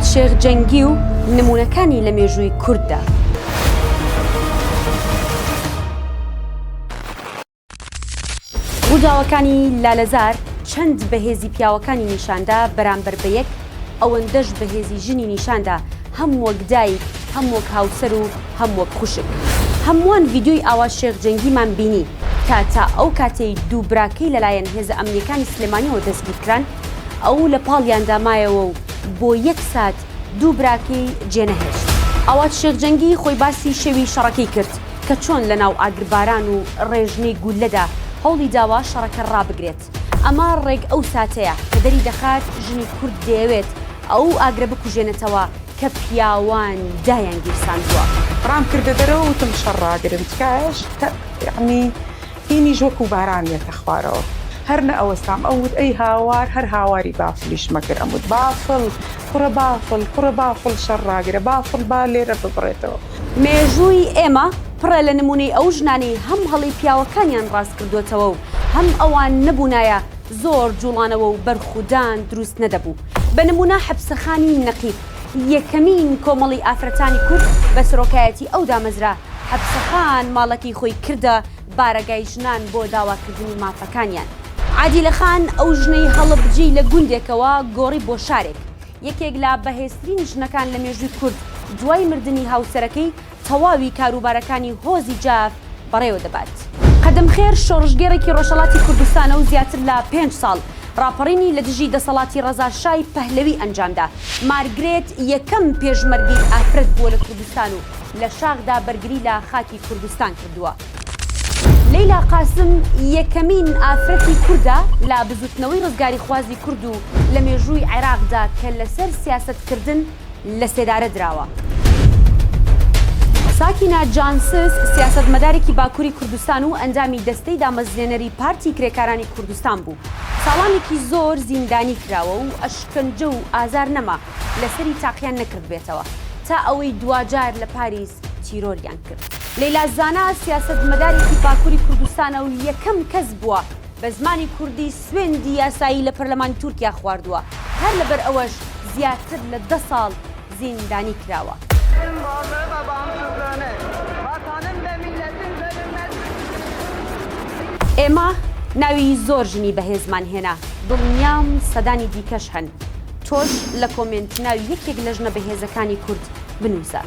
ئاوات شێخ جەنگی و نموونەکانی لە مێژووی کورددا. ڕووداوەکانی لالەزار چەند بەهێزی پیاوەکانی نیشاندا بەرامبەر بە یەک، ئەوەندەش بەهێزی ژنی نیشاندا هەم وەک دایک، هەم وەک هاوسەر و هەم وەک خوشک. هەمووان ڤیدیۆی ئاوات شێخ جەنگیمان بینی کە تا ئەو کاتەی دوو براکەی لەلایەن هێزە ئەمنییەکانی سلێمانیەوە دەستگیرکران، ئەو لە پاڵیاندا مایەوە و بۆ یەک سات دوو براکەی جێنەهێشت. ئاوات شێخ جەنگی خۆی باسی شەوی شەڕەکەی کرد کە چۆن لە ناو ئاگرباران و ڕێژنەی گوللەدا هەوڵی داوە شەڕەکە ڕابگرێت. ئەمە ڕێک ئەو ساتەیە کە دەری دەخات ژنی کورد دەیەوێت ئەو ئاگرە بکوژێنێتەوە کە پیاوان دایان گیرساندووە. ڕام کردە دەرەوە وتم شەڕ ڕاگرن تکایە یەعنی هینیش وەکو باران یەتە خوارەوە هەر نەئەوەستام ئەو وت ئەی هاوار هەر هاواری بافلیش مەکرد ئەم وت بافڵ کوڕە بافڵ کوڕە بافڵ شەڕ ڕاگرە بافڵ با لێرە ببڕێتەوە. مێژووی ئێمە پڕە لە نموونەی ئەو ژنانەی هەم هەڵەی پیاوەکانیان ڕاست کردۆتەوە و هەم ئەوان نەبوونایە زۆر جوڵانەوە و بەرخودان دروست نەدەبوو. بە نموونە حەپسەخانی نەقیب یەکەمین کۆمەڵی ئافرەتانی کورد بە سەرۆکایەتی ئەو دامەزرا، حەپسەخان ماڵەکەی خۆی کردە بارەگای ژنان بۆ داواکردنی مافەکانیان. عادیلە خان ئەو ژنەی هەڵەبجەی لە گوندێکەوە گۆڕی بۆ شارێک، یەکێک لە بەهێزترین ژنەکان لە مێژووی کورد، دوای مردنی هاوسەرەکەی تەواوی کاروبارەکانی هۆزی جاف بەڕێوە دەبات. قەدەمخێر شۆڕشگێڕێکی ڕۆژهەڵاتی کوردستانە و زیاتر لە پێنج ساڵ ڕاپەڕینی لە دژی دەسەڵاتی ڕەزا شای پەهلەوی ئەنجامدا. مارگرێت یەکەم پێشمەرگەی ئافرەت بووە لە کوردستان و لە شاخدا بەرگری لە خاکی کوردستان کردووە. لەیلا قاسم یەکەمین ئافرەتی کوردە لە بزووتنەوەی ڕزگاریخوازی کورد و لە مێژووی عێراقدا کە لەسەر سیاسەتکردن لە سێدارە دراوە. ساکینە جانسز سیاسەتمەدارێکی باکووری کوردستان و ئەندامی دەستەی دامەزرێنەری پارتی کرێکارانی کوردستان بوو. ساڵانێکی زۆر زیندانی کراوە و ئەشکەنجە و ئازار نەما لەسەری تاقیان نەکردبێتەوە تا ئەوەی دواجار لە پاریس تیرۆریان کرد. لەیلا زانا سیاسەتمەدارێکی باکووری کوردستانە و یەکەم کەس بووە بە زمانی کوردی سوێندی یاسایی لە پەرلەمانی تورکیا خواردووە، هەر لەبەر ئەوەش زیاتر لە دە ساڵ زیندانی کراوە. ئێمە ناوی زۆر ژنی بەهێزمان هێنا، دڵنیام سەدانی دیکەش هەن، تۆش لە کۆمێنت ناوی یەکێک لە ژنە بەهێزەکانی کورد بنووسە.